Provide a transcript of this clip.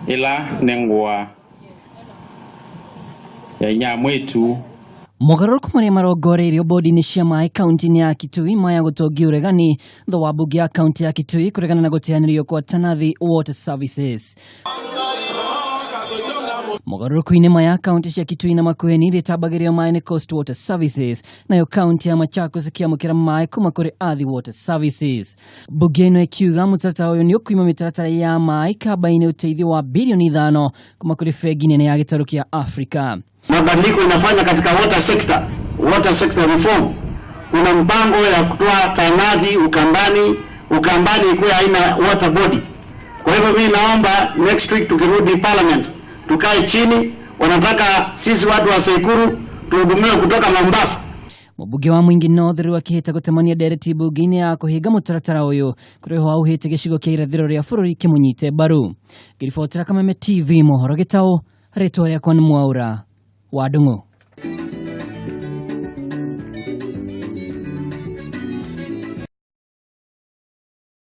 Ĩla nĩ ngũa ya inya mwĩtu. Mogarũrũku marĩa marongoreirio bodi-inĩ cia maĩ kaunti-inĩ ya Kitui maya gũtongia ũregani thutha wa mbunge ya kaunti ya Kitui kũregana na gũteanĩrio kwa Tanathi Water Services. Mogarũrũku-inĩ maya kaunti cia Kitui na Makueni irĩtambagĩrio maĩ nĩ Coast Water Services, nayo kaunti ya Machakos ĩkĩamũkĩra maĩ kuma kũrĩ Athi Water Services. Mbunge ĩno ĩkiuga mũtaratara ũyũ nĩ ũkuima mĩtaratara ya maĩ kamba-inĩ ũteithio wa bilioni 5 kuma kũrĩ bengi nene ya gĩtarũ kĩa Afrika. Mabadiliko inafanya katika water sector, water sector reform. Kuna mpango ya kutoa Tanathi Ukambani, Ukambani ikuwe haina water body. Kwa hivyo mimi naomba next week tukirudi parliament tukae chini, wanataka sisi watu wa Tseikuru tuhudumiwe kutoka Mombasa. Mũmbunge wa Mwingi North rĩu akĩhĩta gũtemania ndereti mbunge-inĩ ya kũhinga mũtaratara ũyũ kũrĩ ho auhĩte gĩcigo kĩa irathĩro rĩa bũrũri kĩmũnyite mbaru. Ngĩribotera Kameme TV mohoro gĩtaũ, rĩtwa rĩakwa nĩ Mwaũra wa Ndung'u.